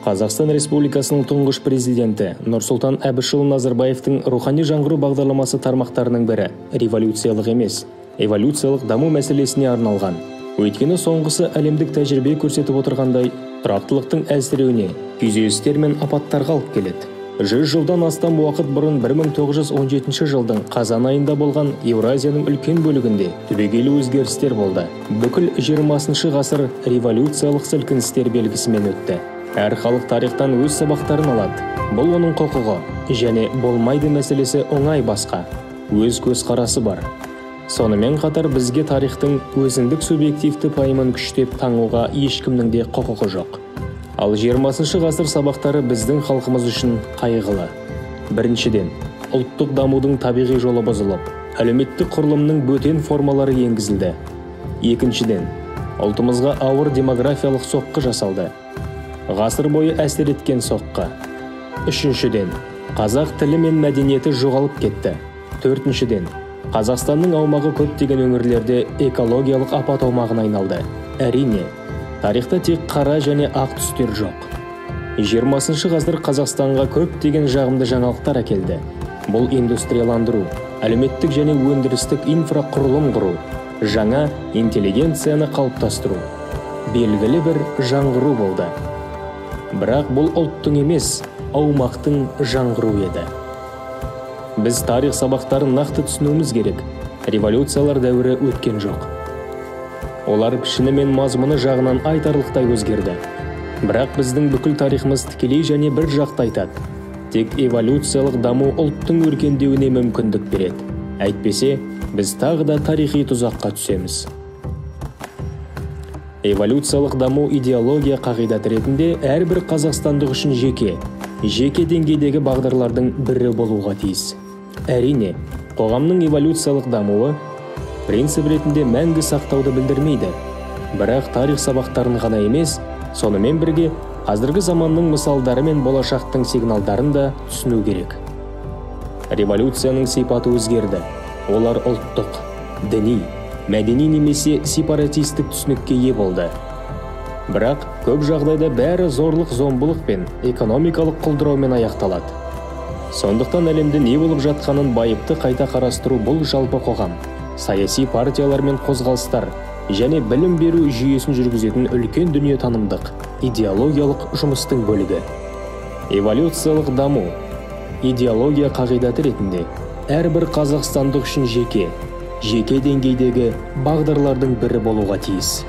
Қазақстан Республикасының тұңғыш президенті Нұрсұлтан Әбішұлы Назарбаевтың рухани жаңғыру бағдарламасы тармақтарының бірі революциялық емес, эволюциялық даму мәселесіне арналған. Өйткені соңғысы әлемдік тәжірибе көрсетіп отырғандай, тұрақтылықтың әлсіреуіне, күйзелістер мен апаттарға алып келеді. 100 жылдан астам уақыт бұрын 1917 жылдың қазан айында болған Еуразияның үлкен бөлігінде түбегейлі өзгерістер болды. Бүкіл 20 ғасыр революциялық сілкіністер белгісімен өтті. Әр халық тарихтан өз сабақтарын алады. Бұл оның құқығы және болмайды мәселесі оңай басқа. Өз көзқарасы бар. Сонымен қатар бізге тарихтың өзіндік субъективті пайымын күштеп таңуға ешкімнің де құқығы жоқ. Ал 20 ғасыр сабақтары біздің халқымыз үшін қайғылы. Біріншіден, ұлттық дамудың табиғи жолы бұзылып, әлеуметтік құрылымның бөтен формалары енгізілді. Екіншіден, ұлтымызға ауыр демографиялық соққы жасалды. Ғасыр бойы әсер еткен соққы. Үшіншіден, қазақ тілі мен мәдениеті жоғалып кетті. Төртіншіден, Қазақстанның аумағы көптеген өңірлерде экологиялық апат аумағына айналды. Әрине, тарихта тек қара және ақ түстер жоқ. 20 ғасыр Қазақстанға көптеген жағымды жаңалықтар әкелді. Бұл индустрияландыру, әлеуметтік және өндірістік инфрақұрылым құру, жаңа интеллигенцияны қалыптастыру. Белгілі бір жаңғыру болды. Бірақ бұл ұлттың емес, аумақтың жаңғыруы еді. Біз тарих сабақтарын нақты түсінуіміз керек. Революциялар дәуірі өткен жоқ. Олар пішіні мен мазмұны жағынан айтарлықтай өзгерді. Бірақ біздің бүкіл тарихымыз тікелей және бір жақты айтады. Тек эволюциялық даму ұлттың өркендеуіне мүмкіндік береді. Әйтпесе, біз тағы да тарихи тұзаққа түсеміз. Эволюциялық даму идеология қағидаты ретінде әрбір қазақстандық үшін жеке деңгейдегі бағдарлардың бірі болуға тиіс. Әрине, қоғамның эволюциялық дамуы принцип ретінде мәңгі сақтауды білдірмейді. Бірақ тарих сабақтарын ғана емес, сонымен бірге қазіргі заманның мысалдары мен болашақтың сигналдарын да түсіну керек. Революцияның сипаты өзгерді. Олар ұлттық, діни, мәдени немесе сепаратистік түсінікке ие болды. Бірақ көп жағдайда бәрі зорлық-зомбылық пен экономикалық құлдыраумен аяқталады. Сондықтан әлемде не болып жатқанын байыпты қайта қарастыру бұл жалпы қоғам, саяси партиялар мен қозғалыстар және білім беру жүйесін жүргізетін үлкен дүниетанымдық, идеологиялық жұмыстың бөлігі. Эволюциялық даму идеология қағидаты ретінде әрбір қазақстандық үшін жеке деңгейдегі бағдарлардың бірі болуға тиіс.